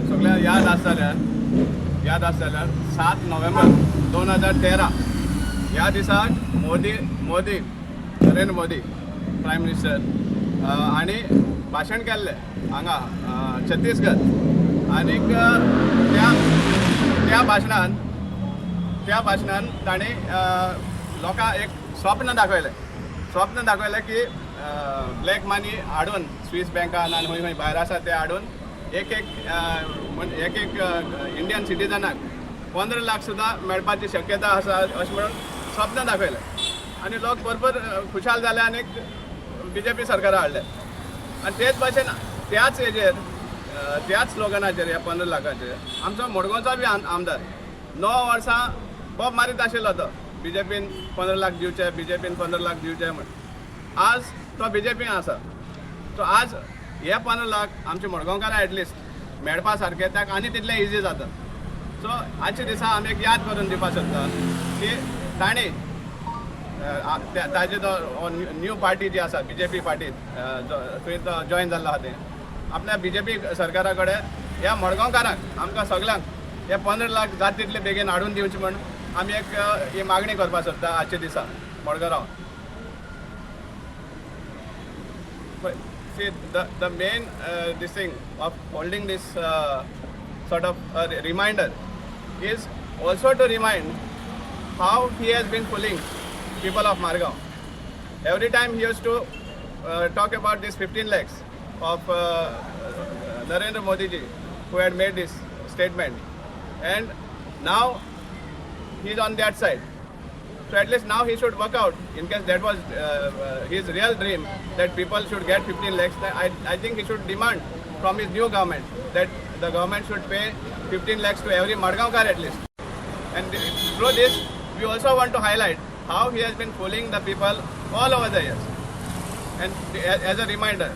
सगळ्यांक याद आसा जाल्यार 7 नोव्हेंबर 2013 ह्या दिसाक मोदी मोदी नरेंद्र मोदी प्रायम मिनिस्टर हांणी भाशण केल्लें हांगा छत्तीसगड. आनीक त्या त्या भाशणान त्या भाशणान तांणी लोकांक एक स्वप्न दाखयलें, स्वप्न दाखयलें की ब्लॅक मनी हाडून स्वीस बँकान आनी खंय खंय भायर आसा ते हाडून एक एक एक एक इंडियन सिटीजनाक 15 लाख सुद्दां मेळपाची शक्यता आसा अशें म्हणून स्वप्न दाखयलें. आनी लोक भरपूर खुशाल जाले आनी बीजेपी सरकारा हाडलें. आनी तेच भाशेन त्याच हेजेर, त्याच स्लोगनाचेर, ह्या 15 लाखाचेर आमचो मडगांवचो बी आमदार 9 वर्सां बोब मारीत आशिल्लो तो, बीजेपीन 15 लाख दिवचे, बीजेपीन 15 लाख दिवचे म्हण. आज तो बीजेपीन आसा. सो आज हे 15 लाख आमचे मडगांवकारां एटलिस्ट मेळपा सारके ताका आनी तितलें इजी जाता. सो आजच्या दिसा आमी एक याद करून दिवपाक सोदता की तांणी ताजे तो न्यू पार्टी जी आसा, बीजेपी पार्टी, थंय तो जॉयन जाल्लो आहा, ते आपल्या बीजेपी सरकारा कडेन ह्या मडगांवकारांक, आमकां सगल्यांक हे 15 लाख जाता तितले बेगीन हाडून दिवचे म्हण आमी एक ही मागणी करपाक सोदता आजच्या दिसा मडगांव रावन. But see, the main this thing of holding this sort of a reminder is also to remind how he has been fooling people of Margao. Every time he used to talk about this 15 lakhs of Narendra Modi ji, who had made this statement, and now he is on that side. So at least now he should work out, in case that was his real dream that people should get 15 lakhs. Then I think he should demand from his new government that the government should pay 15 lakhs to every Madgaonkar at least. And through this, we also want to highlight how he has been fooling the people all over the years. And as a reminder,